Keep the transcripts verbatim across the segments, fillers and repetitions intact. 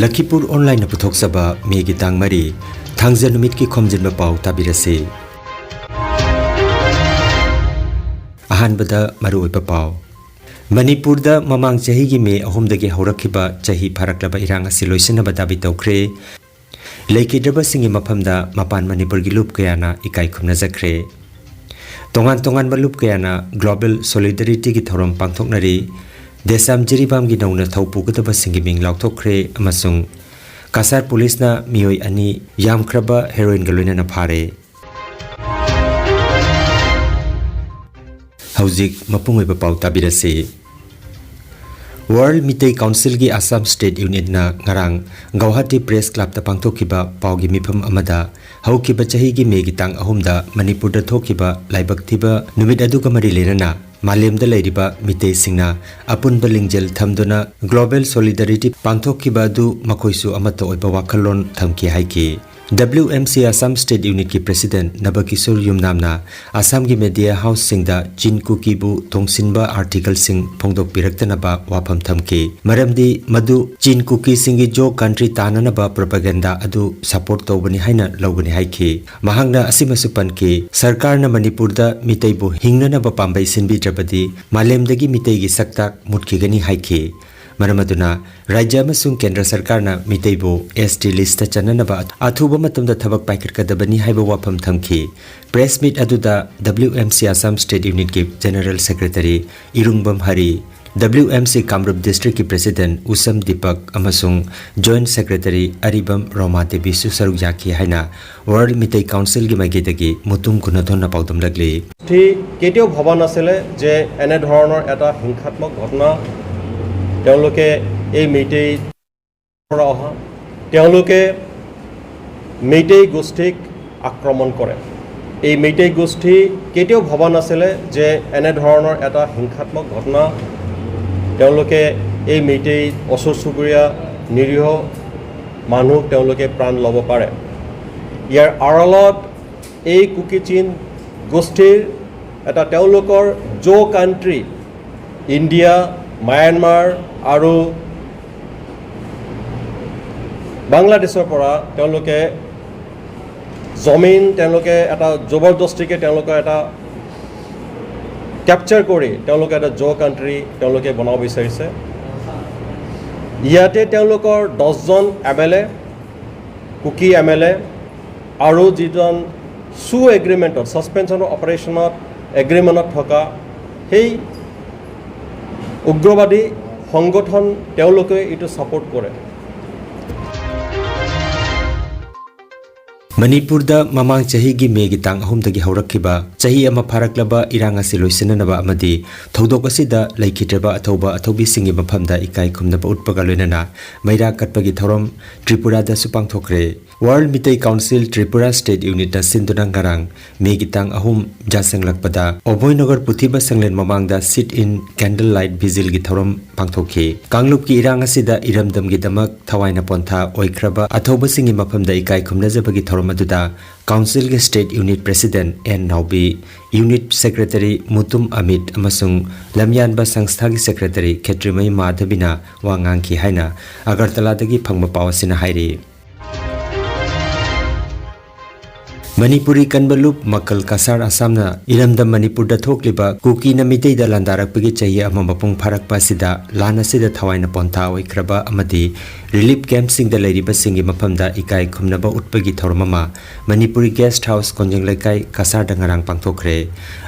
ꯂꯈꯤꯄꯨꯔ ꯑꯣꯟꯂꯥꯏꯟꯅ ꯄꯨꯊꯣꯛꯆꯕ ꯃꯦꯒꯤ ꯇꯥꯡ ꯃꯔꯤ, ꯊꯥꯡꯖ ꯅꯨꯃꯤꯠꯀꯤ ꯈꯣꯝꯖꯤꯟꯕ ꯄꯥꯎ ꯇꯥꯕꯤꯔꯁꯤ꯫ ꯑꯍꯥꯟꯕꯗ ꯃꯔꯨꯑꯣꯏꯕ ꯄꯥꯎ꯫ ꯃꯅꯤꯄꯨꯔꯗ ꯃꯃꯥꯡ ꯆꯍꯤꯒꯤ ꯃꯦ ꯑꯍꯨꯝꯗꯒꯤ ꯍꯧꯔꯛꯈꯤꯕ ꯆꯍꯤ ꯐꯥꯔꯛꯂꯕ ꯏꯔꯥꯡ ꯑꯁꯤ ꯂꯣꯏꯁꯤꯟꯅꯕ ꯗꯥꯕꯤ ꯇꯧꯈ꯭ꯔꯦ꯫ ꯂꯩꯈꯤꯗ꯭ꯔꯕꯁꯤꯡꯒꯤ ꯃꯐꯝꯗ ꯃꯄꯥꯟ ꯃꯅꯤꯄꯨꯔꯒꯤ ꯂꯨꯞ ꯀꯌꯥꯅ ꯏꯀꯥꯏ ꯈꯨꯝꯅꯖꯈ꯭ꯔꯦ꯫ ꯇꯣꯉꯥꯟ ꯇꯣꯉꯥꯟꯕ ꯂꯨꯞ ꯀꯌꯥꯅ ꯒ꯭ꯂꯣꯕꯦꯜ ꯁꯣꯂꯤꯗꯥꯔꯤꯇꯤꯒꯤ ꯊꯧꯔꯝ ꯄꯥꯡꯊꯣꯛꯅꯔꯤ꯫ ꯗꯦꯁꯥꯝ ꯖꯤꯔꯤꯕꯥꯝꯒꯤ ꯅꯧꯅ ꯊꯧ ꯄꯨꯒꯗꯕꯁꯤꯡꯒꯤ ꯃꯤꯡ ꯂꯥꯎꯊꯣꯛꯈ꯭ꯔꯦ ꯑꯃꯁꯨꯡ ꯀꯁꯥꯔ ꯄꯨꯂꯤꯁꯅ ꯃꯤꯑꯣꯏ ꯑꯅꯤ ꯌꯥꯝꯈ꯭ꯔꯕ ꯍꯦꯔꯣꯏꯟꯒ ꯂꯣꯏꯅꯅ ꯐꯥꯔꯦ꯫ ꯍꯧꯖꯤꯛ ꯃꯄꯨꯡ ꯑꯣꯏꯕ ꯄꯥꯎ ꯇꯥꯕꯤꯔꯁꯤ꯫ ꯋꯥꯔꯜ ꯃꯤꯇꯩ ꯀꯥꯎꯟꯁꯤꯜꯒꯤ ꯑꯁꯥꯝ ꯁ꯭ꯇꯦꯠ ꯌꯨꯅꯤꯠꯅ ꯉꯔꯥꯡ ꯒꯧꯍꯥꯇꯤ ꯄ꯭ꯔꯦꯁ ꯀ꯭ꯂꯕꯇ ꯄꯥꯡꯊꯣꯛꯈꯤꯕ ꯄꯥꯎꯒꯤ ꯃꯤꯐꯝ ꯑꯃꯗ ꯍꯧꯈꯤꯕ ꯆꯍꯤꯒꯤ ꯃꯦꯒꯤ ꯇꯥꯡ ꯑꯍꯨꯝꯗ ꯃꯅꯤꯄꯨꯔꯗ ꯊꯣꯛꯈꯤꯕ ꯂꯥꯏꯕꯛ ꯊꯤꯕ ꯅꯨꯃꯤꯠ ꯑꯗꯨꯒ ꯃꯔꯤ ꯂꯩꯅꯅ ꯃꯥꯂꯦꯝꯗ ꯂꯩꯔꯤꯕ ꯃꯤꯇꯩꯁꯤꯡꯅ ꯑꯄꯨꯟꯕ ꯂꯤꯡꯖꯦꯜ ꯊꯝꯗꯨꯅ ꯒ꯭ꯂꯣꯕꯦꯜ ꯁꯣꯂꯤꯗꯥꯔꯤꯇꯤ ꯄꯥꯡꯊꯣꯛꯈꯤꯕ ꯑꯗꯨ ꯃꯈꯣꯏꯁꯨ ꯑꯃꯠꯇ ꯑꯣꯏꯕ ꯋꯥꯈꯜꯂꯣꯟ ꯊꯝꯈꯤ ꯍꯥꯏꯈꯤ꯫ W M C Assam state ꯌꯨꯅꯤꯠꯀꯤ ꯄ꯭ꯔꯦꯁꯤꯗꯦꯟꯠ ꯅꯕꯀꯤꯁꯣꯔ ꯌꯨꯝꯅꯥꯝꯅ ꯑꯁꯥꯝꯒꯤ ꯃꯦꯗꯤꯌꯥ ꯍꯥꯎꯁꯁꯤꯡꯗ ꯆꯤꯟ ꯀꯨꯀꯤꯕꯨ ꯇꯣꯡꯁꯤꯟꯕ ꯑꯥꯔꯇꯤꯀꯜꯁꯤꯡ ꯐꯣꯡꯗꯣꯛꯄꯤꯔꯛꯇꯅꯕ ꯋꯥꯐꯝ ꯊꯝꯈꯤ, ꯃꯔꯝꯗꯤ ꯃꯗꯨ ꯆꯤꯟ ꯀꯨꯀꯤꯁꯤꯡꯒꯤ ꯖꯣ ꯀꯟꯇ꯭ꯔꯤ ꯇꯥꯅꯅꯕ ꯄ꯭ꯔꯣꯄꯥꯒꯦꯟꯗꯥ ꯑꯗꯨ ꯁꯄꯣꯔꯠ ꯇꯧꯕꯅꯤ ꯍꯥꯏꯅ ꯂꯧꯒꯅꯤ ꯍꯥꯏꯈꯤ꯫ ꯃꯍꯥꯛꯅ ꯑꯁꯤꯃꯁꯨ ꯄꯟꯈꯤ, ꯁꯔꯀꯥꯔꯅ ꯃꯅꯤꯄꯨꯔꯗ ꯃꯤꯇꯩꯕꯨ ꯍꯤꯡꯅꯅꯕ ꯄꯥꯝꯕꯩ ꯁꯤꯟꯕꯤꯗ꯭ꯔꯕꯗꯤ ꯃꯥꯂꯦꯝꯗꯒꯤ ꯃꯤꯇꯩꯒꯤ ꯁꯛꯇꯥꯛ ꯃꯨꯠꯈꯤꯒꯅꯤ ꯍꯥꯏꯈꯤ꯫ ꯃꯔꯝ ꯑꯗꯨꯅ ꯔꯥꯖ꯭ꯌ ꯑꯃꯁꯨꯡ ꯀꯦꯟꯗ꯭ꯔ ꯁꯔꯀꯥꯔꯅ ꯃꯤꯇꯩꯕꯨ ꯑꯦꯁ ꯇꯤ ꯂꯤꯁꯇ ꯆꯟꯅꯅꯕ ꯑꯊꯨꯕ ꯃꯇꯝꯗ ꯊꯕꯛ ꯄꯥꯏꯈꯠꯀꯗꯕꯅꯤ ꯍꯥꯏꯕ ꯋꯥꯐꯝ ꯊꯝꯈꯤ꯫ ꯄ꯭ꯔꯦꯁ ꯃꯤꯠ ꯑꯗꯨꯗ W M C Assam state ꯌꯨꯅꯤꯠꯀꯤ general secretary Irungbam Hari, W M ꯁꯤ ꯀꯥꯃꯔꯨꯞ ꯗꯤꯁꯇ꯭ꯔꯤꯛꯀꯤ ꯄ꯭ꯔꯦꯁꯤꯗꯦꯟꯠ ꯎꯁꯝ ꯗꯤꯄꯛ ꯑꯃꯁꯨꯡ ꯖꯣꯏꯟꯠ ꯁꯦꯀ꯭ꯔꯦꯇꯔꯤ ꯑꯔꯤꯕꯝ ꯔꯣꯃꯥ ꯗꯦꯕꯤꯁꯨ ꯁꯔꯨꯛ ꯌꯥꯈꯤ ꯍꯥꯏꯅ ꯋꯥꯔꯜ ꯃꯤꯇꯩ ꯀꯥꯎꯟꯁꯤꯜꯒꯤ ꯃꯥꯏꯀꯩꯗꯒꯤ ꯃꯨꯇꯨꯝ ꯀꯨꯅꯊꯣꯟꯅ ꯄꯥꯎꯗꯝꯂꯛꯂꯤ꯫ গোষ্ঠী কেতিয়াও ভবা নাছিলে যে এনেধৰণৰ এটা হিংসাত্মক ঘটনা তেওঁলোকে এই মেইটেই পৰা অহা, তেওঁলোকে মেইটেই গোষ্ঠীক আক্ৰমণ কৰে। এই মেইটেই গোষ্ঠী কেতিয়াও ভবা নাছিলে যে এনেধৰণৰ এটা হিংসাত্মক ঘটনা তেওঁলোকে এই মেইটেই ওচৰ চুবুৰীয়া নিৰীহ মানুহ তেওঁলোকে প্ৰাণ ল'ব পাৰে। ইয়াৰ আঁৰত এই কুকি চিন গোষ্ঠীৰ এটা তেওঁলোকৰ জো কাণ্ট্ৰি ইণ্ডিয়া, ম্যানমাৰ আৰু বাংলাদেশৰ পৰা তেওঁলোকে জমিন, তেওঁলোকে এটা জবৰদস্তিকে তেওঁলোকে এটা কেপচাৰ কৰি তেওঁলোকে এটা জ' কাণ্ট্ৰি তেওঁলোকে বনাব বিচাৰিছে। ইয়াতে তেওঁলোকৰ দহজন এম এল এ, কুকি এম এল এ আৰু যিজন চু এগ্ৰিমেণ্টত, ছাছপেনশ্যন অপাৰেশ্যনত এগ্ৰিমেণ্টত থকা সেই উগ্ৰবাদী সংগঠন তেওঁলোকে এইটো ছাপোৰ্ট কৰে। ꯃꯅꯤꯄꯨꯔꯗ ꯃꯃꯥꯡ ꯆꯍꯤꯒꯤ ꯃꯦꯒꯤ ꯇꯥꯡ ꯑꯍꯨꯝꯗꯒꯤ ꯍꯧꯔꯛꯈꯤꯕ ꯆꯍꯤ ꯑꯃ ꯐꯥꯔꯛꯂꯕ ꯏꯔꯥꯡ ꯑꯁꯤ ꯂꯣꯏꯁꯤꯟꯅꯅꯕ ꯑꯃꯗꯤ ꯊꯧꯗꯣꯛ ꯑꯁꯤꯗ ꯂꯩꯈꯤꯗ꯭ꯔꯕ ꯑꯊꯧꯕ ꯑꯊꯧꯕꯤꯁꯤꯡꯒꯤ ꯃꯐꯝꯗ ꯏꯀꯥꯏ ꯈꯨꯝꯅꯕ ꯎꯠꯄꯒ ꯂꯣꯏꯅꯅ ꯃꯩꯔꯥ ꯀꯠꯄꯒꯤ ꯊꯧꯔꯝ ꯇ꯭ꯔꯤꯄꯨꯔꯥꯗꯁꯨ ꯄꯥꯡꯊꯣꯛꯈ꯭ꯔꯦ꯫ World Meetei council Tripura state ꯌꯨꯅꯤꯠꯅ ꯁꯤꯟꯗꯨꯅ ꯉꯔꯥꯡ ꯃꯦꯒꯤ ꯇꯥꯡ ꯑꯍꯨꯝ ꯌꯥꯆꯪꯂꯛꯄꯗ ꯑꯣꯕꯣꯏꯅꯒꯔ ꯄꯨꯊꯤꯕ ꯁꯪꯂꯦꯟ ꯃꯃꯥꯡꯗ ꯁꯤꯠ ꯏꯟ ꯀꯦꯟꯗꯜ ꯂꯥꯏꯠ ꯚꯤꯖꯤꯜꯒꯤ ꯊꯧꯔꯝ ꯄꯥꯡꯊꯣꯛꯈꯤ꯫ ꯀꯥꯡꯂꯨꯞꯀꯤ ꯏꯔꯥꯡ ꯑꯁꯤꯗ ꯏꯔꯝꯗꯝꯒꯤꯗꯃꯛ ꯊꯋꯥꯏꯅ ꯄꯣꯟꯊꯥ ꯑꯣꯏꯈ꯭ꯔꯕ ꯑꯊꯧꯕꯁꯤꯡꯒꯤ ꯃꯐꯝꯗ ꯏꯀꯥꯏ ꯈꯨꯝꯅꯖꯕꯒꯤ ꯊꯧꯔꯝ ꯑꯗꯨꯗ ꯀꯥꯎꯟꯁꯤꯜꯒꯤ state unit president N Naobi, unit secretary Mutum Amit ꯑꯃꯁꯨꯡ ꯂꯝꯌꯥꯟꯕ ꯁꯪꯁꯊꯥꯒꯤ ꯁꯦꯀ꯭ꯔꯦꯇꯔꯤ ꯈꯦꯇ꯭ꯔꯤꯃꯌꯨꯝ ꯃꯥꯙꯕꯤꯅ ꯋꯥ ꯉꯥꯡꯈꯤ ꯍꯥꯏꯅ ꯑꯒꯔꯇꯂꯥꯗꯒꯤ ꯐꯪꯕ ꯄꯥꯎ ꯑꯁꯤꯅ ꯍꯥꯏꯔꯤ꯫ ꯃꯅꯤꯄꯨꯔꯤ ꯀꯟꯕ ꯂꯨꯞ ꯃꯀꯜ ꯀꯁꯥꯔ ꯑꯁꯥꯝꯅ ꯏꯔꯝꯗꯝ ꯃꯅꯤꯄꯨꯔꯗ ꯊꯣꯛꯂꯤꯕ ꯀꯨꯀꯤꯅ ꯃꯤꯇꯩꯗ ꯂꯥꯟꯗꯥꯔꯛꯄꯒꯤ ꯆꯍꯤ ꯑꯃ ꯃꯄꯨꯡ ꯐꯥꯔꯛꯄ ꯑꯁꯤꯗ ꯂꯥꯟ ꯑꯁꯤꯗ ꯊꯋꯥꯏꯅ ꯄꯣꯟꯊꯥ ꯑꯣꯏꯈ꯭ꯔꯕ ꯑꯃꯗꯤ ꯔꯤꯂꯤꯐ ꯀꯦꯝꯞꯁꯤꯡꯗ ꯂꯩꯔꯤꯕꯁꯤꯡꯒꯤ ꯃꯐꯝꯗ ꯏꯀꯥꯏ ꯈꯨꯝꯅꯕ ꯎꯠꯄꯒꯤ ꯊꯧꯔꯝ ꯑꯃ ꯃꯅꯤꯄꯨꯔꯤ ꯒꯦꯁꯠ ꯍꯥꯎꯁ ꯀꯣꯟꯖꯦꯡ ꯂꯩꯀꯥꯏ ꯀꯁꯥꯔꯗ ꯉꯔꯥꯡ ꯄꯥꯡꯊꯣꯛꯈ꯭ꯔꯦ꯫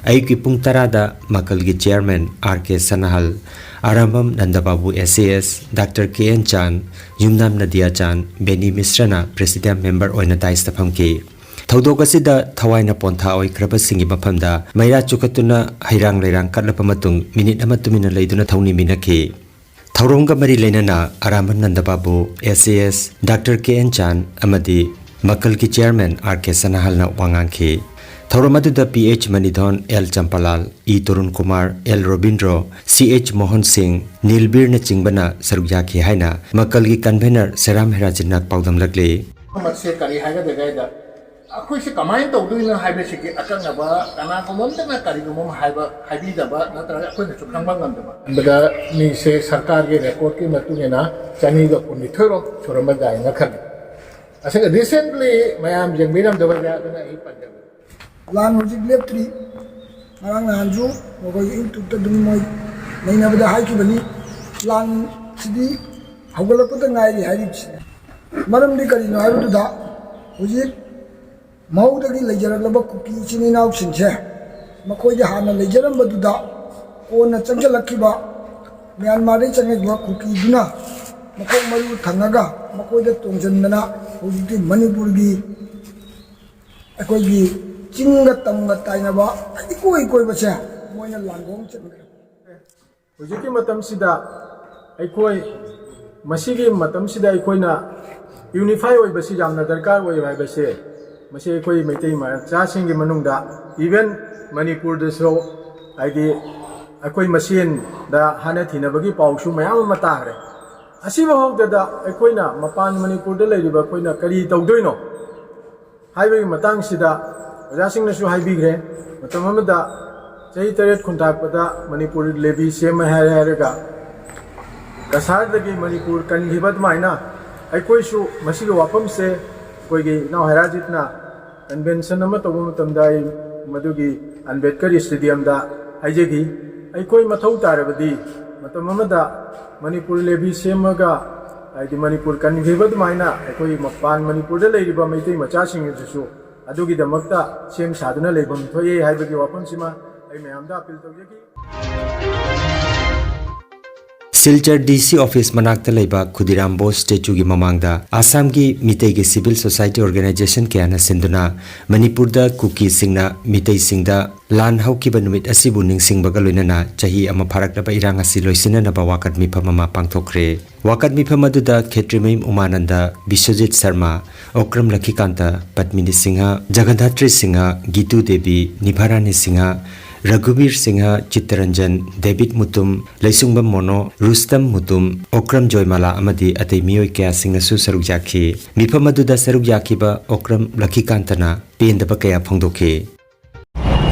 ꯑꯌꯨꯛꯀꯤ ꯄꯨꯡ ꯇꯔꯥꯗ ꯃꯀꯜꯒꯤ chairman R K ꯁꯅꯥꯍꯜ, Arambam ꯅꯟꯗꯕꯥꯕꯨ A C S, doctor K and ꯆꯥꯟ, ꯌꯨꯝꯅꯥꯝ ꯅꯗꯤꯌꯥ ꯆꯥꯟ, ꯕꯦꯅꯤ ꯃꯤꯁ꯭ꯔꯅ ꯄ꯭ꯔꯦꯁꯤꯗꯦꯟꯠ ꯃꯦꯝꯕꯔ ꯑꯣꯏꯅ ꯗꯥꯏꯁꯇ ꯐꯝꯈꯤ꯫ ꯊꯧꯗꯣꯛ ꯑꯁꯤꯗ ꯊꯋꯥꯏꯅ ꯄꯣꯟꯊꯥ ꯑꯣꯏꯈ꯭ꯔꯕꯁꯤꯡꯒꯤ ꯃꯐꯝꯗ ꯃꯩꯔꯥ ꯆꯨꯈꯠꯇꯨꯅ ꯍꯩꯔꯥꯡ ꯂꯩꯔꯥꯡ ꯀꯠꯂꯕ ꯃꯇꯨꯡ ꯃꯤꯅꯤꯠ ꯑꯃ ꯇꯨꯃꯤꯟꯅ ꯂꯩꯗꯨꯅ ꯊꯧꯅꯤꯃꯤꯟꯅꯈꯤ꯫ ꯊꯧꯔꯝꯒ ꯃꯔꯤ ꯂꯩꯅꯅ ꯑꯔꯥꯝꯕꯝ ꯅꯟꯗꯕꯥꯕꯨ, ꯑꯦ C S, doctor K and ꯆꯥꯟ ꯑꯃꯗꯤ ꯃꯀꯜꯒꯤ ꯆꯤꯌꯔꯃꯦꯟ ꯑꯥꯔ ꯀꯦ ꯁꯅꯥꯍꯜꯅ ꯋꯥ ꯉꯥꯡꯈꯤ꯫ ꯊꯧꯔꯝ ꯑꯗꯨꯗ P H ꯃꯅꯤꯙꯣꯟ, L ꯆꯝꯄꯥꯂꯥꯜ, E Tarun Kumar, L Robindro, ꯁꯤ ꯑꯩꯆ ꯃꯣꯍꯟ ꯁꯤꯡ, ꯅꯤꯜꯕꯤꯔꯅꯆꯤꯡꯕꯅ ꯁꯔꯨꯛ ꯌꯥꯈꯤ ꯍꯥꯏꯅ ꯃꯀꯜꯒꯤ ꯀꯟꯚꯦꯅꯔ ꯁꯦꯔꯥꯝ ꯍꯦꯔꯥꯖꯤꯟꯅ ꯄꯥꯎꯗꯝꯂꯛꯂꯤ꯫ ꯃꯁꯦ ꯀꯔꯤ ꯍꯥꯏꯒꯗꯒꯦ ꯍꯥꯏꯗ, ꯑꯩꯈꯣꯏꯁꯦ ꯀꯃꯥꯏꯅ ꯇꯧꯗꯣꯏꯅꯣ ꯍꯥꯏꯕꯁꯤꯒꯤ ꯑꯀꯛꯅꯕ ꯀꯅꯥꯒꯨꯝꯕ ꯑꯃꯇꯅ ꯀꯔꯤꯒꯨꯝꯕ ꯑꯃ ꯍꯥꯏꯕ ꯍꯥꯏꯕꯤꯗꯕ ꯅꯠꯇ꯭ꯔꯒ ꯑꯩꯈꯣꯏꯅꯁꯨ ꯈꯪꯕ ꯉꯝꯗꯕ꯫ ꯑꯗꯨꯗ ꯃꯤꯁꯦ ꯁꯔꯀꯥꯔꯒꯤ ꯔꯦꯀꯣꯔꯠꯀꯤ ꯃꯇꯨꯡ ꯏꯟꯅ ꯆꯅꯤꯒ ꯀꯨꯟꯅꯤꯊꯣꯏꯔꯣꯝ ꯁꯨꯔꯝꯕ ꯌꯥꯏꯅ ꯈꯜꯂꯤ꯫ ꯑꯁꯤꯒ recently ꯃꯌꯥꯝ ꯌꯦꯡꯕꯤꯔꯝꯗꯕ ꯌꯥꯗꯅ ꯑꯩ ꯄꯟꯖꯕꯅꯤ꯫ ꯂꯥꯟ ꯍꯧꯖꯤꯛ ꯂꯦꯞꯇ꯭ꯔꯤ꯫ ꯉꯔꯥꯡ ꯅꯍꯥꯟꯁꯨ ꯃꯈꯣꯏ ꯌꯨꯇ꯭ꯌꯨꯕꯇ ꯑꯗꯨꯝ ꯃꯣꯏ ꯅꯩꯅꯕꯗ ꯍꯥꯏꯈꯤꯕꯅꯤ꯫ ꯂꯥꯟꯁꯤꯗꯤ ꯍꯧꯒꯠꯂꯛꯄꯗ ꯉꯥꯏꯔꯤ ꯍꯥꯏꯔꯤꯕꯁꯤꯅꯤ꯫ ꯃꯔꯝꯗꯤ ꯀꯔꯤꯅꯣ ꯍꯥꯏꯕꯗꯨꯗ, ꯍꯧꯖꯤꯛ ꯃꯍꯧꯗꯒꯤ ꯂꯩꯖꯔꯛꯂꯕ ꯀꯨꯀꯤ ꯏꯆꯤꯟ ꯏꯅꯥꯎꯁꯤꯡꯁꯦ, ꯃꯈꯣꯏꯗ ꯍꯥꯟꯅ ꯂꯩꯖꯔꯝꯕꯗꯨꯗ ꯀꯣꯟꯅ ꯆꯪꯁꯤꯜꯂꯛꯈꯤꯕ ꯃ꯭ꯌꯥꯟꯃꯥꯔꯗꯒꯤ ꯆꯪꯂꯛꯈꯤꯕ ꯀꯨꯀꯤꯗꯨꯅ ꯃꯀꯣꯛ ꯃꯔꯨ ꯊꯪꯉꯒ ꯃꯈꯣꯏꯗ ꯇꯣꯡꯁꯤꯟꯗꯅ ꯍꯧꯖꯤꯛꯇꯤ ꯃꯅꯤꯄꯨꯔꯒꯤ ꯑꯩꯈꯣꯏꯒꯤ ꯆꯤꯡꯒ ꯇꯝꯒ ꯇꯥꯏꯅꯕ ꯏꯀꯣꯏ ꯀꯣꯏꯕꯁꯦ ꯃꯣꯏꯅ ꯂꯥꯟꯒꯣꯡ ꯆꯟꯈ꯭ꯔꯦ꯫ ꯍꯧꯖꯤꯛꯀꯤ ꯃꯇꯝꯁꯤꯗ ꯑꯩꯈꯣꯏ, ꯃꯁꯤꯒꯤ ꯃꯇꯝꯁꯤꯗ ꯑꯩꯈꯣꯏꯅ ꯌꯨꯅꯤꯐꯥꯏ ꯑꯣꯏꯕꯁꯤ ꯌꯥꯝꯅ ꯗꯔꯀꯥꯔ ꯑꯣꯏ ꯍꯥꯏꯕꯁꯦ, ꯃꯁꯤ ꯑꯩꯈꯣꯏ ꯃꯩꯇꯩ ꯃꯆꯥꯁꯤꯡꯒꯤ ꯃꯅꯨꯡꯗ, even ꯃꯅꯤꯄꯨꯔꯗꯁꯨ, ꯍꯥꯏꯗꯤ, ꯑꯩꯈꯣꯏ ꯃꯁꯦꯟꯗ ꯍꯥꯟꯅ ꯊꯤꯅꯕꯒꯤ ꯄꯥꯎꯁꯨ ꯃꯌꯥꯝ ꯑꯃ ꯇꯥꯈ꯭ꯔꯦ꯫ ꯑꯁꯤꯕ ꯍꯧꯗꯗ ꯑꯩꯈꯣꯏꯅ ꯃꯄꯥꯟ ꯃꯅꯤꯄꯨꯔꯗ ꯂꯩꯔꯤꯕ ꯑꯩꯈꯣꯏꯅ ꯀꯔꯤ ꯇꯧꯗꯣꯏꯅꯣ ꯍꯥꯏꯕꯒꯤ ꯃꯇꯥꯡꯁꯤꯗ ꯑꯣꯖꯥꯁꯤꯡꯅꯁꯨ ꯍꯥꯏꯕꯤꯈ꯭ꯔꯦ꯫ ꯃꯇꯝ ꯑꯃꯗ ꯆꯍꯤ ꯇꯔꯦꯠ ꯈꯨꯟꯇꯥꯛꯄꯗ ꯃꯅꯤꯄꯨꯔ ꯂꯦꯕꯤ ꯁꯦꯝꯃꯦ ꯍꯥꯏꯔꯦ ꯍꯥꯏꯔꯒ ꯀꯁꯥꯔꯗꯒꯤ ꯃꯅꯤꯄꯨꯔ ꯀꯟꯈꯤꯕ ꯑꯗꯨꯃꯥꯏꯅ ꯑꯩꯈꯣꯏꯁꯨ ꯃꯁꯤꯒꯤ ꯋꯥꯐꯝꯁꯦ ꯑꯩꯈꯣꯏꯒꯤ ꯏꯅꯥꯎ ꯍꯦꯔꯥꯖꯤꯠꯅ ꯀꯟꯚꯦꯟꯁꯟ ꯑꯃ ꯇꯧꯕ ꯃꯇꯝꯗ ꯑꯩ ꯃꯗꯨꯒꯤ ꯑꯝꯕꯦꯗꯀꯔ ꯁ꯭ꯇꯦꯗꯤꯌꯝꯗ ꯍꯥꯏꯖꯈꯤ꯫ ꯑꯩꯈꯣꯏ ꯃꯊꯧ ꯇꯥꯔꯕꯗꯤ ꯃꯇꯝ ꯑꯃꯗ ꯃꯅꯤꯄꯨꯔ ꯂꯦꯕꯤ ꯁꯦꯝꯃꯒ, ꯍꯥꯏꯗꯤ ꯃꯅꯤꯄꯨꯔ ꯀꯟꯈꯤꯕ ꯑꯗꯨꯃꯥꯏꯅ ꯑꯩꯈꯣꯏ ꯃꯄꯥꯟ ꯃꯅꯤꯄꯨꯔꯗ ꯂꯩꯔꯤꯕ ꯃꯩꯇꯩ ꯃꯆꯥꯁꯤꯡ ꯑꯗꯨꯁꯨ ꯑꯗꯨꯒꯤꯗꯃꯛꯇ ꯁꯦꯝ ꯁꯥꯗꯨꯅ ꯂꯩꯐꯝ ꯊꯣꯛꯑꯦ ꯍꯥꯏꯕꯒꯤ ꯋꯥꯐꯝꯁꯤꯃ ꯑꯩ ꯃꯌꯥꯝꯗ ꯑꯄꯤꯜ ꯇꯧꯖꯒꯦ꯫ ꯁꯤꯜꯆꯔ ꯗꯤ ꯁꯤ ꯑꯣꯐꯤꯁ ꯃꯅꯥꯛꯇ ꯂꯩꯕ ꯈꯨꯗꯤꯔꯥꯝ ꯕꯣꯁ ꯁ꯭ꯇꯦꯆꯨꯒꯤ ꯃꯃꯥꯡꯗ ꯑꯁꯥꯝꯒꯤ ꯃꯤꯇꯩꯒꯤ ꯁꯤꯚꯤꯜ ꯁꯣꯁꯥꯏꯇꯤ ꯑꯣꯔꯒꯅꯥꯏꯖꯦꯁꯟ ꯀꯌꯥꯅ ꯁꯤꯟꯗꯨꯅ ꯃꯅꯤꯄꯨꯔꯗ ꯀꯨꯀꯤꯁꯤꯡꯅ ꯃꯤꯇꯩꯁꯤꯡꯗ ꯂꯥꯟ ꯍꯧꯈꯤꯕ ꯅꯨꯃꯤꯠ ꯑꯁꯤꯕꯨ ꯅꯤꯡꯁꯤꯡꯕꯒ ꯂꯣꯏꯅꯅ ꯆꯍꯤ ꯑꯃ ꯐꯥꯔꯛꯂꯕ ꯏꯔꯥꯡ ꯑꯁꯤ ꯂꯣꯏꯁꯤꯟꯅꯅꯕ ꯋꯥꯀꯠ ꯃꯤꯐꯝ ꯑꯃ ꯄꯥꯡꯊꯣꯛꯈ꯭ꯔꯦ꯫ ꯋꯥꯀꯠ ꯃꯤꯐꯝ ꯑꯗꯨꯗ ꯈꯦꯇ꯭ꯔꯤꯃꯌꯨꯝ ꯎꯃꯥꯅꯟꯗ, ꯕꯤꯁ꯭ꯋꯖꯤꯠ ꯁꯔꯃ, ꯑꯣꯀ꯭ꯔꯝ ꯂꯈꯤꯀꯥꯟꯇ, ꯄꯗꯃꯤꯅꯤ ꯁꯤꯡꯍ, ꯖꯒꯟꯙꯥꯇ꯭ꯔꯤ ꯁꯤꯡꯍ, ꯒꯤꯇꯨ ꯗꯦꯕꯤ, ꯅꯤꯚꯥꯔꯥꯅꯤ ꯁꯤꯡꯍ, ꯔꯘꯨꯕꯤꯔ ꯁꯤꯡꯍ, ꯆꯤꯠꯇꯔꯟꯖꯟ, ꯗꯦꯕꯤꯗ ꯃꯨꯇꯨꯝ, ꯂꯩꯁꯨꯡꯕꯝ ꯃꯣꯅꯣ, ꯔꯨꯁꯇꯝ ꯃꯨꯇꯨꯝ, ꯑꯣꯀ꯭ꯔꯝ ꯖꯣꯏꯃꯥꯂꯥ ꯑꯃꯗꯤ ꯑꯇꯩ ꯃꯤꯑꯣꯏ ꯀꯌꯥꯁꯤꯡꯅꯁꯨ ꯁꯔꯨꯛ ꯌꯥꯈꯤ꯫ ꯃꯤꯐꯝ ꯑꯗꯨꯗ ꯁꯔꯨꯛ ꯌꯥꯈꯤꯕ ꯑꯣꯀ꯭ꯔꯝ ꯂꯛꯈꯤꯀꯥꯟꯇꯅ ꯄꯦꯟꯗꯕ ꯀꯌꯥ ꯐꯣꯡꯗꯣꯛꯈꯤ꯫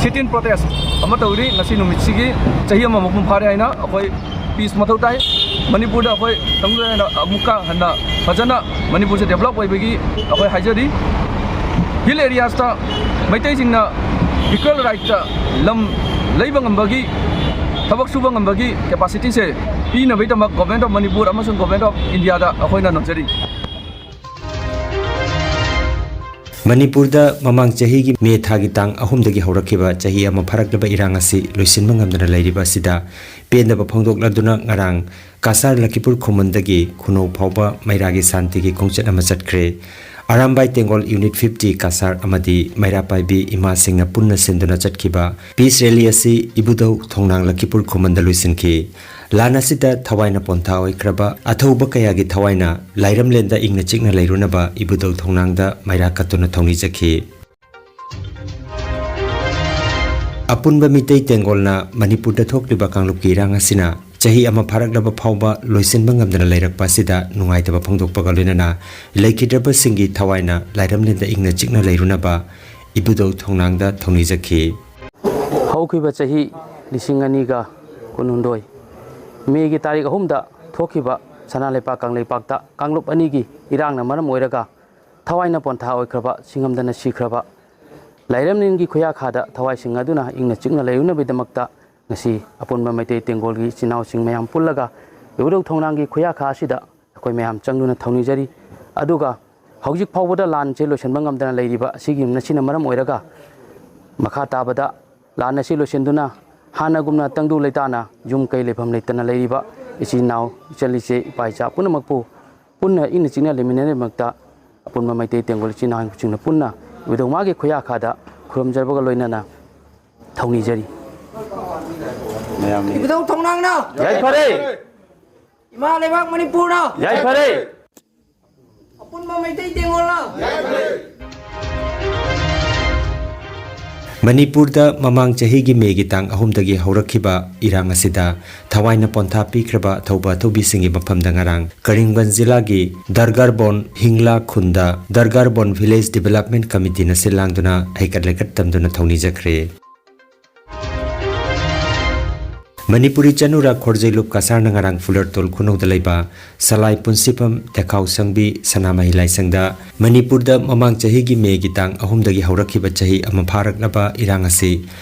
Sit-in protest ꯑꯃ ꯇꯧꯔꯤ꯫ ꯉꯁꯤ ꯅꯨꯃꯤꯠꯁꯤꯒꯤ ꯆꯍꯤ ꯑꯃ ꯃꯄꯨꯡ ꯐꯥꯔꯦ ꯍꯥꯏꯅ ꯑꯩꯈꯣꯏ peace ꯃꯊꯧ ꯇꯥꯏ꯫ ꯃꯅꯤꯄꯨꯔꯗ ꯑꯩꯈꯣꯏ ꯇꯪꯗꯨ ꯂꯩꯅ ꯑꯃꯨꯛꯀ ꯍꯟꯅ ꯐꯖꯅ ꯃꯅꯤꯄꯨꯔꯁꯦ develop ꯑꯣꯏꯕꯒꯤ ꯑꯩꯈꯣꯏ ꯍꯥꯏꯖꯔꯤ꯫ Hill areas-ꯇ ꯃꯩꯇꯩꯁꯤꯡꯅ equal right-ꯇ ꯂꯝ ꯂꯩꯕ ꯉꯝꯕꯒꯤ, ꯊꯕꯛ ꯁꯨꯕ ꯉꯝꯕꯒꯤ capacity-ꯁꯦ ꯄꯤꯅꯕꯒꯤꯗꯃꯛ Government of Manipur ꯑꯃꯁꯨꯡ Government of India-ꯗ ꯑꯩꯈꯣꯏꯅ ꯅꯣꯟꯖꯔꯤ꯫ ꯃꯅꯤꯄꯨꯔꯗ ꯃꯃꯥꯡ ꯆꯍꯤꯒꯤ ꯃꯦ ꯊꯥꯒꯤ ꯇꯥꯡ ꯑꯍꯨꯝꯗꯒꯤ ꯍꯧꯔꯛꯈꯤꯕ ꯆꯍꯤ ꯑꯃ ꯐꯥꯔꯛꯂꯕ ꯏꯔꯥꯡ ꯑꯁꯤ ꯂꯣꯏꯁꯤꯟꯕ ꯉꯝꯗꯅ ꯂꯩꯔꯤꯕ ꯑꯁꯤꯗ ꯄꯦꯟꯗꯕ ꯐꯣꯡꯗꯣꯛꯂꯗꯨꯅ ꯉꯔꯥꯡ ꯀꯥꯁꯥꯔ ꯂꯈꯤꯄꯨꯔ ꯈꯨꯃꯟꯗꯒꯤ ꯈꯨꯅꯧ ꯐꯥꯎꯕ ꯃꯩꯔꯥꯒꯤ ꯁꯥꯟꯇꯤꯒꯤ ꯈꯣꯡꯆꯠ ꯑꯃ ꯆꯠꯈ꯭ꯔꯦ꯫ ꯑꯔꯥꯝꯕꯥꯏ ꯇꯦꯡꯒꯣꯜ Unit fifty ꯀꯥꯁꯥꯔ ꯑꯃꯗꯤ ꯃꯩꯔꯥ ꯄꯥꯏꯕꯤ ꯏꯃꯥꯁꯤꯡꯅ ꯄꯨꯟꯅ ꯁꯤꯟꯗꯨꯅ ꯆꯠꯈꯤꯕ peace rally ꯑꯁꯤ ꯏꯕꯨꯙꯧ ꯊꯣꯡꯅꯥꯡ ꯂꯈꯤꯄꯨꯔ ꯈꯨꯃꯟꯗ ꯂꯣꯏꯁꯤꯟꯈꯤ꯫ ꯂꯥꯟ ꯑꯁꯤꯗ ꯊꯋꯥꯏꯅ ꯄꯣꯟꯊꯥ ꯑꯣꯏꯈ꯭ꯔꯕ ꯑꯊꯧꯕ ꯀꯌꯥꯒꯤ ꯊꯋꯥꯏꯅ ꯂꯥꯏꯔꯝꯂꯦꯟꯗ ꯏꯪꯅ ꯆꯤꯛꯅ ꯂꯩꯔꯨꯅꯕ ꯏꯕꯨꯙꯧ ꯊꯣꯡꯅꯥꯡꯗ ꯃꯩꯔꯥ ꯀꯠꯇꯨꯅ ꯊꯧꯅꯤꯖꯈꯤ꯫ ꯑꯄꯨꯟꯕ ꯃꯤꯇꯩ ꯇꯦꯡꯒꯣꯜꯅ ꯃꯅꯤꯄꯨꯔꯗ ꯊꯣꯛꯂꯤꯕ ꯀꯥꯡꯂꯨꯞꯀꯤ ꯏꯔꯥꯡ ꯑꯁꯤꯅ ꯆꯍꯤ ꯑꯃ ꯐꯥꯔꯛꯂꯕ ꯐꯥꯎꯕ ꯂꯣꯏꯁꯤꯟꯕ ꯉꯝꯗꯅ ꯂꯩꯔꯛꯄ ꯑꯁꯤꯗ ꯅꯨꯡꯉꯥꯏꯇꯕ ꯐꯣꯡꯗꯣꯛꯄꯒ ꯂꯣꯏꯅꯅ ꯂꯩꯈꯤꯗ꯭ꯔꯕꯁꯤꯡꯒꯤ ꯊꯋꯥꯏꯅ ꯂꯥꯏꯔꯝꯂꯦꯟꯗ ꯏꯪꯅ ꯆꯤꯛꯅ ꯂꯩꯔꯨꯅꯕ ꯏꯕꯨꯙꯧ ꯊꯣꯡꯅꯥꯡꯗ ꯊꯧꯅꯤꯖꯈꯤ꯫ ꯍꯧꯈꯤꯕ ꯆꯍꯤ ꯂꯤꯁꯤꯡ ꯑꯅꯤꯒ ꯀꯨꯟꯍꯨꯝꯗꯣꯏ ꯃꯦꯒꯤ ꯇꯥꯔꯤꯛ ꯑꯍꯨꯝꯗ ꯊꯣꯛꯈꯤꯕ ꯁꯅꯥ ꯂꯩꯄꯥꯛ ꯀꯪꯂꯩꯄꯥꯛꯇ ꯀꯥꯡꯂꯨꯞ ꯑꯅꯤꯒꯤ ꯏꯔꯥꯡꯅ ꯃꯔꯝ ꯑꯣꯏꯔꯒ ꯊꯋꯥꯏꯅ ꯄꯣꯟꯊꯥ ꯑꯣꯏꯈ꯭ꯔꯕ, ꯁꯤꯡꯉꯝꯗꯅ ꯁꯤꯈ꯭ꯔꯕ ꯂꯥꯏꯔꯝꯂꯦꯟꯒꯤ ꯈꯨꯌꯥꯈꯥꯗ ꯊꯋꯥꯏꯁꯤꯡ ꯑꯗꯨꯅ ꯏꯪꯅ ꯆꯤꯛꯅ ꯂꯩꯔꯨꯅꯕꯒꯤꯗꯃꯛꯇ ꯉꯁꯤ ꯑꯄꯨꯟꯕ ꯃꯩꯇꯩ ꯇꯦꯡꯒꯣꯜꯒꯤ ꯏꯆꯤꯟ ꯏꯅꯥꯎꯁꯤꯡ ꯃꯌꯥꯝ ꯄꯨꯜꯂꯒ ꯏꯕꯨꯙꯧ ꯊꯣꯡꯅꯥꯡꯒꯤ ꯈꯨꯌꯥꯈꯥ ꯑꯁꯤꯗ ꯑꯩꯈꯣꯏ ꯃꯌꯥꯝ ꯆꯪꯗꯨꯅ ꯊꯧꯅꯤꯖꯔꯤ꯫ ꯑꯗꯨꯒ ꯍꯧꯖꯤꯛ ꯐꯥꯎꯕꯗ ꯂꯥꯟꯁꯦ ꯂꯣꯏꯁꯤꯟꯕ ꯉꯝꯗꯅ ꯂꯩꯔꯤꯕ ꯑꯁꯤꯒꯤ, ꯃꯁꯤꯅ ꯃꯔꯝ ꯑꯣꯏꯔꯒ ꯃꯈꯥ ꯇꯥꯕꯗ ꯂꯥꯟ ꯑꯁꯤ ꯂꯣꯏꯁꯤꯟꯗꯨꯅ ꯍꯥꯟꯅꯒꯨꯝꯅ ꯇꯪꯗꯨ ꯂꯩꯇꯥꯅ ꯌꯨꯝ ꯀꯩ ꯂꯩꯐꯝ ꯂꯩꯇꯅ ꯂꯩꯔꯤꯕ ꯏꯆꯤꯟ ꯏꯅꯥꯎ, ꯏꯆꯜ ꯏꯆꯦ, ꯏꯄꯥ ꯏꯆꯥ ꯄꯨꯝꯅꯃꯛꯄꯨ ꯄꯨꯟꯅ ꯏꯪꯅ ꯆꯤꯛꯅ ꯂꯩꯃꯤꯟꯅꯅꯕꯒꯤꯗꯃꯛꯇ ꯑꯄꯨꯟꯕ ꯃꯩꯇꯩ ꯇꯦꯡꯒꯣꯜ ꯏꯆꯤꯟ ꯏꯅꯥꯎꯁꯤꯡꯅ ꯄꯨꯟꯅ ꯏꯕꯨꯙꯧ ꯃꯥꯒꯤ ꯈꯨꯌꯥꯈꯥꯗ ꯈꯨꯔꯨꯝꯖꯕꯒ ꯂꯣꯏꯅꯅ ꯊꯧꯅꯤꯖꯔꯤ꯫ ꯏꯕꯨꯙꯧ ꯊꯣꯡꯅꯥꯡꯅ ꯌꯥꯏꯐꯔꯦ꯫ ꯏꯃꯥ ꯂꯩꯕꯥꯛ ꯃꯅꯤꯄꯨꯔꯅ ꯌꯥꯏꯐꯔꯦ꯫ ꯑꯄꯨꯟꯕ ꯃꯩꯇꯩ ꯇꯦꯡꯒꯣꯜꯅ ꯃꯅꯤꯄꯨꯔꯗ ꯃꯃꯥꯡ ꯆꯍꯤꯒꯤ ꯃꯦꯒꯤ ꯇꯥꯡ ꯑꯍꯨꯝꯗꯒꯤ ꯍꯧꯔꯛꯈꯤꯕ ꯏꯔꯥꯡ ꯑꯁꯤꯗ ꯊꯋꯥꯏꯅ ꯄꯣꯟꯊꯥ ꯄꯤꯈ꯭ꯔꯕ ꯑꯊꯧꯕ ꯑꯊꯧꯕꯤꯁꯤꯡꯒꯤ ꯃꯐꯝꯗ ꯉꯔꯥꯡ ꯀꯔꯤꯝꯒꯟꯖ ꯖꯤꯂꯥꯒꯤ ꯗꯔꯒꯥꯔꯕꯣꯟ ꯍꯤꯡꯂꯥ ꯈꯨꯟꯗ ꯗꯔꯒꯥꯔꯕꯣꯟ ꯚꯤꯂꯦꯖ ꯗꯤꯚꯦꯂꯞꯃꯦꯟ ꯀꯃꯤꯇꯤꯅ ꯁꯤꯜ ꯂꯥꯡꯗꯨꯅ ꯍꯩꯀꯠ ꯂꯩꯀꯠ ꯇꯝꯗꯨꯅ ꯊꯧꯅꯤꯖꯈ꯭ꯔꯦ꯫ ꯃꯅꯤꯄꯨꯔꯤ ꯆꯅꯨꯔꯥ ꯈꯣꯔꯖꯩꯂꯨꯞ ꯀꯁꯥꯔꯅ ꯉꯔꯥꯡ ꯐꯨꯂꯔꯇꯣꯜ ꯈꯨꯅꯧꯗ ꯂꯩꯕ ꯁꯂꯥꯏ ꯄꯨꯟꯁꯤꯐꯝ ꯇꯦꯈꯥꯎ ꯁꯪꯕꯤ ꯁꯅꯥꯃꯍꯤ ꯂꯥꯏꯁꯪꯗ ꯃꯅꯤꯄꯨꯔꯗ ꯃꯃꯥꯡ ꯆꯍꯤꯒꯤ ꯃꯦꯒꯤ ꯇꯥꯡ ꯑꯍꯨꯝꯗꯒꯤ ꯍꯧꯔꯛꯈꯤꯕ ꯆꯍꯤ ꯑꯃ ꯐꯥꯔꯛꯂꯕ ꯏꯔꯥꯡ ꯑꯁꯤ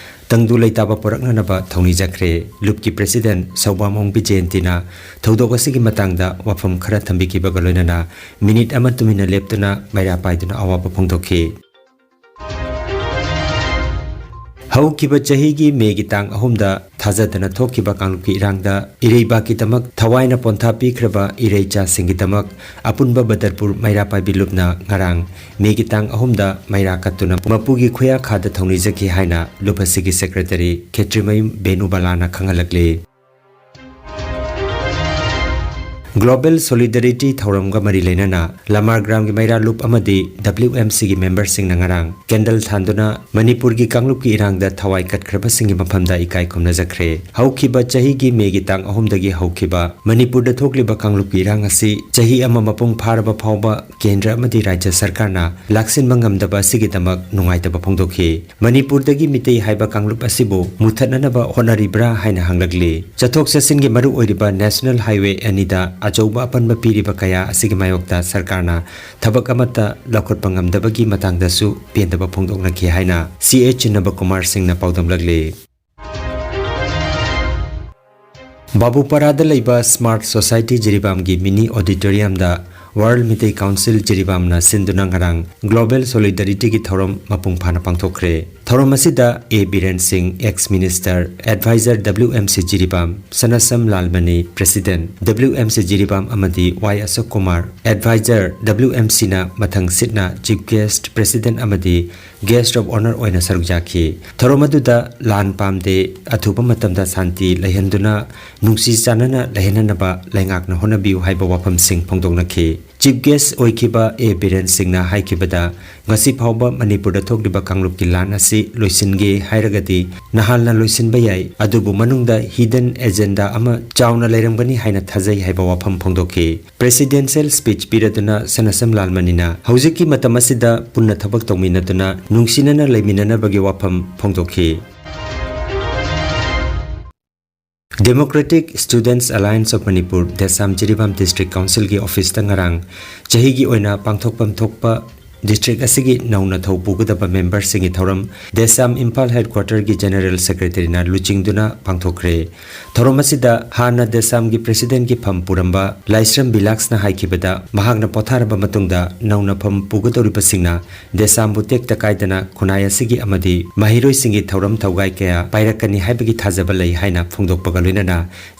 ꯇꯪꯗꯨ ꯂꯩꯇꯥꯕ ꯄꯨꯔꯛꯅꯅꯕ ꯊꯧꯅꯤꯖꯈ꯭ꯔꯦ꯫ ꯂꯨꯞꯀꯤ ꯄ꯭ꯔꯦꯁꯤꯗꯦꯟꯠ ꯁꯧꯕꯥꯝ ꯑꯣꯡꯕꯤ ꯖꯌꯟꯇꯤꯅ ꯊꯧꯗꯣꯛ ꯑꯁꯤꯒꯤ ꯃꯇꯥꯡꯗ ꯋꯥꯐꯝ ꯈꯔ ꯊꯝꯕꯤꯈꯤꯕꯒ ꯂꯣꯏꯅꯅ ꯃꯤꯅꯤꯠ ꯑꯃ ꯇꯨꯃꯤꯟꯅ ꯂꯦꯞꯇꯨꯅ ꯃꯩꯔꯥ ꯄꯥꯏꯗꯨꯅ ꯑꯋꯥꯕ ꯐꯣꯡꯗꯣꯛꯈꯤ꯫ ꯍꯧꯈꯤꯕ ꯆꯍꯤꯒꯤ ꯃꯦꯒꯤ ꯇꯥꯡ ꯑꯍꯨꯝꯗ ꯊꯥꯖꯗꯅ ꯊꯣꯛꯈꯤꯕ ꯀꯥꯡꯂꯨꯞꯀꯤ ꯏꯔꯥꯡꯗ ꯏꯔꯩꯕꯥꯛꯀꯤꯗꯃꯛ ꯊꯋꯥꯏꯅ ꯄꯣꯟꯊꯥ ꯄꯤꯈ꯭ꯔꯕ ꯏꯔꯩꯆꯥꯁꯤꯡꯒꯤꯗꯃꯛ ꯑꯄꯨꯟꯕ ꯕꯗꯔꯄꯨꯔ ꯃꯩꯔꯥ ꯄꯥꯏꯕꯤ ꯂꯨꯞꯅ ꯉꯔꯥꯡ ꯃꯦꯒꯤ ꯇꯥꯡ ꯑꯍꯨꯝꯗ ꯃꯩꯔꯥ ꯀꯠꯇꯨꯅ ꯃꯄꯨꯒꯤ ꯈꯨꯌꯥꯈꯥꯗ ꯊꯧꯅꯤꯖꯈꯤ ꯍꯥꯏꯅ ꯂꯨꯞ ꯑꯁꯤꯒꯤ ꯁꯦꯀ꯭ꯔꯦꯇꯔꯤ ꯈꯦꯇ꯭ꯔꯤꯃꯌꯨꯝ ꯕꯦꯅꯨꯕꯂꯥꯅ ꯈꯪꯍꯜꯂꯛꯂꯤ꯫ ꯒ꯭ꯂꯣꯕꯦꯜ ꯁꯣꯂꯤꯗꯥꯔꯤꯇꯤ ꯊꯧꯔꯝꯒ ꯃꯔꯤ ꯂꯩꯅꯅ ꯂꯃꯥꯔꯒ꯭ꯔꯥꯝꯒꯤ ꯃꯩꯔꯥ ꯂꯨꯞ ꯑꯃꯗꯤ ꯗꯕ꯭ꯂꯤꯎ ꯑꯦꯝ ꯁꯤꯒꯤ ꯃꯦꯝꯕꯔꯁꯤꯡꯅ ꯉꯔꯥꯡ ꯀꯦꯟꯗꯜ ꯊꯥꯟꯗꯨꯅ ꯃꯅꯤꯄꯨꯔꯒꯤ ꯀꯥꯡꯂꯨꯞꯀꯤ ꯏꯔꯥꯡꯗ ꯊꯋꯥꯏ ꯀꯠꯈ꯭ꯔꯕꯁꯤꯡꯒꯤ ꯃꯐꯝꯗ ꯏꯀꯥꯏ ꯈꯨꯝꯅꯖꯈ꯭ꯔꯦ꯫ ꯍꯧꯈꯤꯕ ꯆꯍꯤꯒꯤ ꯃꯦꯒꯤ ꯇꯥꯡ ꯑꯍꯨꯝꯗꯒꯤ ꯍꯧꯈꯤꯕ ꯃꯅꯤꯄꯨꯔꯗ ꯊꯣꯛꯂꯤꯕ ꯀꯥꯡꯂꯨꯞꯀꯤ ꯏꯔꯥꯡ ꯑꯁꯤ ꯆꯍꯤ ꯑꯃ ꯃꯄꯨꯡ ꯐꯥꯔꯕ ꯐꯥꯎꯕ ꯀꯦꯟꯗ꯭ꯔ ꯑꯃꯗꯤ ꯔꯥꯖ꯭ꯌ ꯁꯔꯀꯥꯔꯅ ꯂꯥꯛꯁꯤꯟꯕ ꯉꯝꯗꯕ ꯑꯁꯤꯒꯤꯗꯃꯛ ꯅꯨꯡꯉꯥꯏꯇꯕ ꯐꯣꯡꯗꯣꯛꯈꯤ꯫ ꯃꯅꯤꯄꯨꯔꯗꯒꯤ ꯃꯤꯇꯩ ꯍꯥꯏꯕ ꯀꯥꯡꯂꯨꯞ ꯑꯁꯤꯕꯨ ꯃꯨꯊꯠꯅꯅꯕ ꯍꯣꯠꯅꯔꯤꯕ꯭ꯔꯥ ꯍꯥꯏꯅ ꯍꯪꯂꯛꯂꯤ꯫ ꯆꯠꯊꯣꯛ ꯆꯠꯁꯤꯟꯒꯤ ꯃꯔꯨ ꯑꯣꯏꯔꯤꯕ ꯅꯦꯁꯅꯦꯜ ꯍꯥꯏꯋꯦ ꯑꯅꯤꯗ ꯑꯆꯧꯕ ꯑꯄꯟꯕ ꯄꯤꯔꯤꯕ ꯀꯌꯥ ꯑꯁꯤꯒꯤ ꯃꯥꯌꯣꯛꯇ ꯁꯔꯀꯥꯔꯅ ꯊꯕꯛ ꯑꯃꯠꯇ ꯂꯧꯈꯠꯄ ꯉꯝꯗꯕꯒꯤ ꯃꯇꯥꯡꯗꯁꯨ ꯄꯦꯟꯗꯕ ꯐꯣꯡꯗꯣꯛꯅꯈꯤ ꯍꯥꯏꯅ ꯁꯤ ꯑꯦ ꯆꯤꯟꯅꯕ ꯀꯨꯃꯥꯔ ꯁꯤꯡꯅ ꯄꯥꯎꯗꯝꯂꯛꯂꯤ꯫ ꯕꯥꯕꯨꯄꯥꯔꯥꯗ ꯂꯩꯕ ꯁ꯭ꯃꯥꯔꯠ ꯁꯣꯁꯥꯏꯇꯤ ꯖꯤꯔꯤꯕꯥꯝꯒꯤ ꯃꯤꯅꯤ ꯑꯣꯗꯤꯇꯣꯔꯤꯌꯝꯗ ꯋꯥꯔꯜ ꯃꯤꯇꯩ ꯀꯥꯎꯟꯁꯤꯜ ꯖꯤꯔꯤꯕꯥꯝꯅ ꯁꯤꯟꯗꯨꯅ ꯉꯔꯥꯡ ꯒ꯭ꯂꯣꯕꯦꯜ ꯁꯣꯂꯤꯗꯥꯔꯤꯇꯤꯒꯤ ꯊꯧꯔꯝ ꯃꯄꯨꯡ ꯐꯥꯅ ꯄꯥꯡꯊꯣꯛꯈ꯭ꯔꯦ꯫ ꯊꯧꯔꯝ ꯑꯁꯤꯗ ꯑꯦ ꯕꯤꯔꯦꯟ ꯁꯤꯡ, ex minister, advisor W M C Jiribam, Sanasam Lalmani, president W M C Jiribam ꯑꯃꯗꯤ Y Ashok Kumar, advisor W M ꯁꯤꯅ ꯃꯊꯪ ꯁꯤꯠꯅ ꯆꯤꯐ ꯒꯦꯁꯠ, ꯄ꯭ꯔꯦꯁꯤꯗꯦꯟꯠ ꯑꯃꯗꯤ ꯒꯦꯁꯠ ꯑꯣꯐ ꯑꯣꯅꯔ ꯑꯣꯏꯅ ꯁꯔꯨꯛ ꯌꯥꯈꯤ꯫ ꯊꯧꯔꯝ ꯑꯗꯨꯗ ꯂꯥꯟ ꯄꯥꯝꯗꯦ, ꯑꯊꯨꯕ ꯃꯇꯝꯗ ꯁꯥꯟꯇꯤ ꯂꯩꯍꯟꯗꯨꯅ ꯅꯨꯡꯁꯤ ꯆꯥꯟꯅꯅ ꯂꯩꯍꯟꯅꯅꯕ ꯂꯩꯉꯥꯛꯅ ꯍꯣꯠꯅꯕꯤꯌꯨ ꯍꯥꯏꯕ ꯋꯥꯐꯝꯁꯤꯡ ꯐꯣꯡꯗꯣꯛꯅꯈꯤ꯫ Chief Guest ꯑꯣꯏꯈꯤꯕ ꯑꯦ ꯕꯤꯔꯦꯟ ꯁꯤꯡꯅ ꯍꯥꯏꯈꯤꯕꯗ, ꯉꯁꯤ ꯐꯥꯎꯕ ꯃꯅꯤꯄꯨꯔꯗ ꯊꯣꯛꯂꯤꯕ ꯀꯥꯡꯂꯨꯞꯀꯤ ꯂꯥꯟ ꯑꯁꯤ ꯂꯣꯏꯁꯤꯟꯒꯦ ꯍꯥꯏꯔꯒꯗꯤ ꯅꯍꯥꯟꯅ ꯂꯣꯏꯁꯤꯟꯕ ꯌꯥꯏ, ꯑꯗꯨꯕꯨ ꯃꯅꯨꯡꯗ hidden agenda ꯑꯃ ꯆꯥꯎꯅ ꯂꯩꯔꯝꯒꯅꯤ ꯍꯥꯏꯅ ꯊꯥꯖꯩ ꯍꯥꯏꯕ ꯋꯥꯐꯝ ꯐꯣꯡꯗꯣꯛꯈꯤ꯫ Presidential speech ꯄꯤꯔꯗꯨꯅ ꯁꯅꯥꯁꯝ ꯂꯥꯜꯃꯅꯤꯅ ꯍꯧꯖꯤꯛꯀꯤ ꯃꯇꯝ ꯑꯁꯤꯗ ꯄꯨꯟꯅ ꯊꯕꯛ ꯇꯧꯃꯤꯟꯅꯗꯨꯅ ꯅꯨꯡꯁꯤꯅꯅ ꯂꯩꯃꯤꯟꯅꯅꯕꯒꯤ ꯋꯥꯐꯝ ꯐꯣꯡꯗꯣꯛꯈꯤ꯫ Democratic Students Alliance of Manipur, ꯗꯦꯁꯥꯝ Jiribam District Councilꯒꯤ officeꯇ ꯉꯔꯥꯡ ꯆꯍꯤꯒꯤ ꯑꯣꯏꯅ ꯄꯥꯡꯊꯣꯛꯐꯝ ꯊꯣꯛꯄ district ꯑꯁꯤꯒꯤ ꯅꯧꯅ ꯊꯧ ꯄꯨꯒꯗꯕ memberꯁꯤꯡꯒꯤ ꯊꯧꯔꯝ ꯗꯦꯁꯥꯝ ꯏꯝꯐꯥꯜ headquarterꯒꯤ General Secretaryꯅ ꯂꯨꯆꯤꯡꯗꯨꯅ ꯄꯥꯡꯊꯣꯛꯈ꯭ꯔꯦ꯫ ꯊꯧꯔꯝ ꯑꯁꯤꯗ ꯍꯥꯟꯅ ꯗꯦꯁꯥꯝꯒꯤ Presidentꯀꯤ ꯐꯝ ꯄꯨꯔꯝꯕ ꯂꯥꯏꯁ꯭ꯔꯝ ꯕꯤꯂꯥꯛꯁꯅ ꯍꯥꯏꯈꯤꯕꯗ, ꯃꯍꯥꯛꯅ ꯄꯣꯊꯥꯔꯕ ꯃꯇꯨꯡꯗ ꯅꯧꯅ ꯐꯝ ꯄꯨꯒꯗꯧꯔꯤꯕꯁꯤꯡꯅ ꯗꯦꯁꯥꯝꯕꯨ ꯇꯦꯛꯇ ꯀꯥꯏꯗꯅ ꯈꯨꯟꯅꯥꯏ ꯑꯁꯤꯒꯤ ꯑꯃꯗꯤ ꯃꯍꯩꯔꯣꯏꯁꯤꯡꯒꯤ ꯊꯧꯔꯝ ꯊꯧꯒꯥꯏ ꯀꯌꯥ ꯄꯥꯏꯔꯛꯀꯅꯤ ꯍꯥꯏꯕꯒꯤ ꯊꯥꯖꯕ ꯂꯩ ꯍꯥꯏꯅ ꯐꯣꯡꯗꯣꯛꯄꯒ ꯂꯣꯏꯅꯅ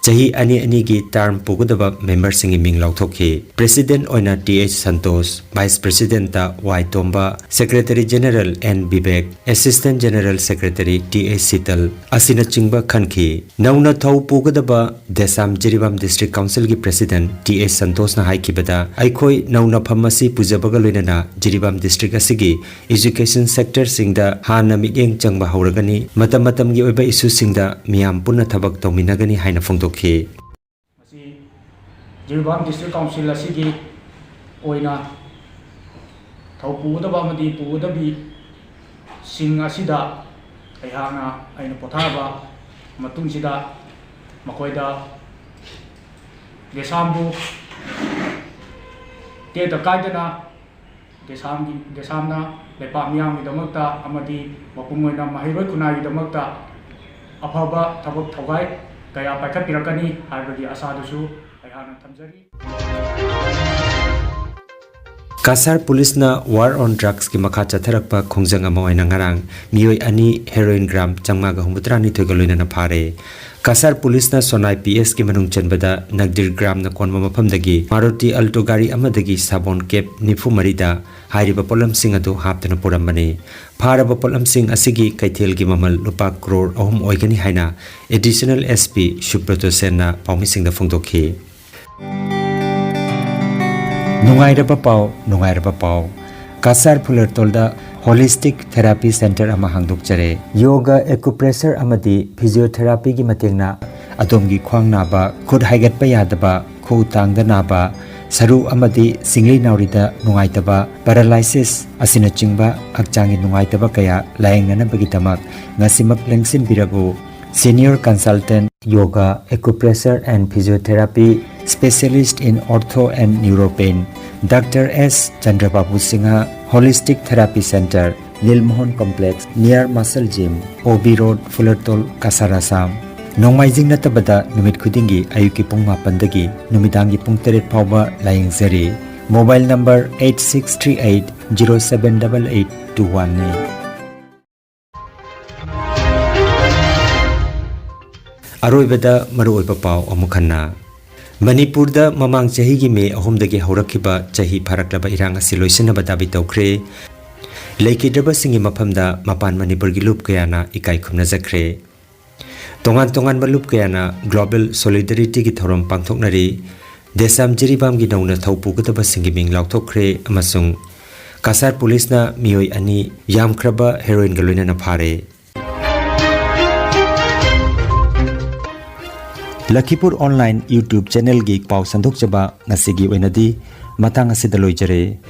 ꯆꯍꯤ ꯑꯅꯤ ꯑꯅꯤꯒꯤ term ꯄꯨꯒꯗꯕ memberꯁꯤꯡꯒꯤ ꯃꯤꯡ ꯂꯥꯎꯊꯣꯛꯈꯤ꯫ President ꯑꯣꯏꯅ ꯇꯤ ꯑꯩꯆ ꯁꯟꯇꯣꯁ, Vice Presidentꯇ Y Tomba, Secretary General N Bibek, Assistant General Secretary T H Sital ꯑꯁꯤꯅꯆꯤꯡꯕ ꯈꯟꯈꯤ꯫ ꯅꯧꯅ ꯊꯧ ꯄꯨꯒꯗꯕ ꯗꯦꯁꯥꯝ ꯖꯤꯔꯤꯕꯥꯝ District Councilꯒꯤ President ꯇꯤ ꯑꯩꯆ ꯁꯟꯇꯣꯁꯅ ꯍꯥꯏꯈꯤꯕꯗ, ꯑꯩꯈꯣꯏ ꯅꯧꯅ ꯐꯝ ꯑꯁꯤ ꯄꯨꯖꯕꯒ ꯂꯣꯏꯅꯅ ꯖꯤꯔꯤꯕꯥꯝ district ꯑꯁꯤꯒꯤ education sectorꯁꯤꯡꯗ ꯍꯥꯟꯅ ꯃꯤꯠꯌꯦꯡ ꯆꯪꯕ ꯍꯧꯔꯒꯅꯤ, ꯃꯇꯝ ꯃꯇꯝꯒꯤ ꯑꯣꯏꯕ issueꯁꯤꯡꯗ ꯃꯤꯌꯥꯝ ꯄꯨꯟꯅ ꯊꯕꯛ ꯇꯧꯃꯤꯟꯅꯒꯅꯤ ꯍꯥꯏꯅ ꯐꯣꯡꯗꯣꯛꯈꯤ꯫ ꯃꯁꯤ ꯖꯤꯔꯤꯕꯥꯝ District Council ꯑꯁꯤꯒꯤ ꯑꯣꯏꯅ ꯊꯧ ꯄꯨꯒꯗꯕ ꯑꯃꯗꯤ ꯄꯨꯒꯗꯕꯤꯁꯤꯡ ꯑꯁꯤꯗ ꯑꯩꯍꯥꯛꯅ, ꯑꯩꯅ ꯄꯣꯊꯥꯔꯕ ꯃꯇꯨꯡꯁꯤꯗ ꯃꯈꯣꯏꯗ ꯗꯦꯁꯥꯝꯕꯨ ꯇꯦꯛꯇ ꯀꯥꯏꯗꯅ ꯗꯦꯁꯥꯝꯒꯤ, ꯗꯦꯁꯥꯝꯅ ꯂꯩꯄꯥꯛ ꯃꯤꯌꯥꯝꯒꯤꯗꯃꯛꯇ ꯑꯃꯗꯤ ꯃꯄꯨꯡ ꯑꯣꯏꯅ ꯃꯍꯩꯔꯣꯏ ꯈꯨꯟꯅꯥꯏꯒꯤꯗꯃꯛꯇ ꯑꯐꯕ ꯊꯕꯛ ꯊꯧꯒꯥꯏ ꯀꯌꯥ ꯄꯥꯏꯈꯠꯄꯤꯔꯛꯀꯅꯤ ꯍꯥꯏꯕꯒꯤ ꯑꯁꯥꯗꯨꯁꯨ ꯑꯩꯍꯥꯛꯅ ꯊꯝꯖꯔꯤ꯫ ꯀꯁꯥꯔ ꯄꯨꯂꯤꯁꯅ war on drugsꯀꯤ ꯃꯈꯥ ꯆꯠꯊꯔꯛꯄ ꯈꯣꯡꯖꯪ ꯑꯃ ꯑꯣꯏꯅ ꯉꯔꯥꯡ ꯃꯤꯑꯣꯏ ꯑꯅꯤ heroin gram ꯆꯥꯝꯃꯉꯥꯒ ꯍꯨꯝꯐꯨꯇꯔꯥꯅꯤꯊꯣꯏꯒ ꯂꯣꯏꯅꯅ ꯐꯥꯔꯦ꯫ ꯀꯁꯥꯔ ꯄꯨꯂꯤꯁꯅ ꯁꯣꯅꯥꯏ ꯄꯤ ꯑꯦꯁꯀꯤ ꯃꯅꯨꯡ ꯆꯟꯕꯗ ꯅꯒꯗꯤꯔ ꯒ꯭ꯔꯥꯝꯅ ꯀꯣꯟꯕ ꯃꯐꯝꯗꯒꯤ ꯃꯥꯔꯨꯇꯤ ꯑꯜꯇꯣ ꯒꯥꯔꯤ ꯑꯃꯗꯒꯤ ꯁꯥꯕꯣꯟ ꯀꯦꯞ ꯅꯤꯐꯨ ꯃꯔꯤꯗ ꯍꯥꯏꯔꯤꯕ ꯄꯣꯠꯂꯝꯁꯤꯡ ꯑꯗꯨ ꯍꯥꯞꯇꯨꯅ ꯄꯨꯔꯝꯕꯅꯤ꯫ ꯐꯥꯔꯕ ꯄꯣꯠꯂꯝꯁꯤꯡ ꯑꯁꯤꯒꯤ ꯀꯩꯊꯦꯜꯒꯤ ꯃꯃꯜ ꯂꯨꯄꯥ ꯀ꯭ꯔꯣꯔ ꯑꯍꯨꯝ ꯑꯣꯏꯒꯅꯤ ꯍꯥꯏꯅ Additional S P ꯁꯨꯕ꯭ꯔꯇꯣ ꯁꯦꯟꯅ ꯄꯥꯎꯃꯤꯁꯤꯡꯗ ꯐꯣꯡꯗꯣꯛꯈꯤ꯫ ꯅꯨꯡꯉꯥꯏꯔꯕ ꯄꯥꯎ, ꯅꯨꯡꯉꯥꯏꯔꯕ ꯄꯥꯎ꯫ ꯀꯁꯥꯔ ꯐꯨꯂꯔꯇꯣꯜꯗ Holistic Therapy Center ꯑꯃ ꯍꯥꯡꯗꯣꯛꯆꯔꯦ꯫ ꯌꯣꯒ, acupressure ꯑꯃꯗꯤ physiotherapyꯒꯤ ꯃꯇꯦꯡꯅ ꯑꯗꯣꯝꯒꯤ ꯈ꯭ꯋꯥꯡ ꯅꯥꯕ, ꯈꯨꯠ ꯍꯥꯏꯒꯠꯄ ꯌꯥꯗꯕ, ꯈꯨꯎ ꯇꯥꯡꯗ ꯅꯥꯕ, ꯁꯔꯨ ꯑꯃꯗꯤ ꯁꯤꯡꯂꯤ ꯅꯥꯎꯔꯤꯗ ꯅꯨꯡꯉꯥꯏꯇꯕ, paralysis ꯑꯁꯤꯅꯆꯤꯡꯕ ꯍꯛꯆꯥꯡꯒꯤ ꯅꯨꯡꯉꯥꯏꯇꯕ ꯀꯌꯥ ꯂꯥꯌꯦꯡꯅꯅꯕꯒꯤꯗꯃꯛ ꯉꯁꯤꯃꯛ ꯂꯦꯡꯁꯤꯟꯕꯤꯔꯛꯎ꯫ Senior Consultant Yoga, Acupressure and Physiotherapy, Specialist in Ortho and Neuropain, Doctor S Chandrababu Singha, Holistic Therapy Center, Lilmohon Complex, near Muscle Gym, O B Road, Fulertol, Kasar, Assam. ꯅꯣꯡꯃꯥꯏꯖꯤꯡ ꯅꯠꯇꯕꯗ ꯅꯨꯃꯤꯠ ꯈꯨꯗꯤꯡꯒꯤ ꯑꯌꯨꯛꯀꯤ ꯄꯨꯡ ꯃꯥꯄꯟꯗꯒꯤ ꯅꯨꯃꯤꯗꯥꯡꯒꯤ ꯄꯨꯡ ꯇꯔꯦꯠ ꯐꯥꯎꯕ ꯂꯥꯌꯦꯡꯖꯔꯤ꯫ Mobile number eight six three eight zero seven double eight two one ꯅꯤ꯫ ꯑꯔꯣꯏꯕꯗ ꯃꯔꯨꯑꯣꯏꯕ ꯄꯥꯎ ꯑꯃꯨꯛ ꯍꯟꯅ꯫ ꯃꯅꯤꯄꯨꯔꯗ ꯃꯃꯥꯡ ꯆꯍꯤꯒꯤ ꯃꯦ ꯑꯍꯨꯝꯗꯒꯤ ꯍꯧꯔꯛꯈꯤꯕ ꯆꯍꯤ ꯐꯥꯔꯛꯂꯕ ꯏꯔꯥꯡ ꯑꯁꯤ ꯂꯣꯏꯁꯤꯟꯅꯕ ꯗꯥꯕꯤ ꯇꯧꯈ꯭ꯔꯦ꯫ ꯂꯩꯈꯤꯗ꯭ꯔꯕꯁꯤꯡꯒꯤ ꯃꯐꯝꯗ ꯃꯄꯥꯟ ꯃꯅꯤꯄꯨꯔꯒꯤ ꯂꯨꯞ ꯀꯌꯥꯅ ꯏꯀꯥꯏ ꯈꯨꯝꯅꯖꯈ꯭ꯔꯦ꯫ ꯇꯣꯉꯥꯟ ꯇꯣꯉꯥꯟꯕ ꯂꯨꯞ ꯀꯌꯥꯅ global solidarityꯒꯤ ꯊꯧꯔꯝ ꯄꯥꯡꯊꯣꯛꯅꯔꯤ꯫ ꯗꯦꯁꯥꯝ ꯖꯤꯔꯤꯕꯥꯝꯒꯤ ꯅꯧꯅ ꯊꯧ ꯄꯨꯒꯗꯕꯁꯤꯡꯒꯤ ꯃꯤꯡ ꯂꯥꯎꯊꯣꯛꯈ꯭ꯔꯦ ꯑꯃꯁꯨꯡ ꯀꯁꯥꯔ ꯄꯨꯂꯤꯁꯅ ꯃꯤꯑꯣꯏ ꯑꯅꯤ ꯌꯥꯝꯈ꯭ꯔꯕ heroinꯒ ꯂꯣꯏꯅꯅ ꯐꯥꯔꯦ꯫ ꯂꯈꯤꯄꯨꯔ online YouTube channelꯒꯤ ꯄꯥꯎ ꯁꯟꯗꯣꯛꯆꯕ ꯉꯁꯤꯒꯤ ꯑꯣꯏꯅꯗꯤ ꯃꯇꯥꯡ ꯑꯁꯤꯗ ꯂꯣꯏꯖꯔꯦ꯫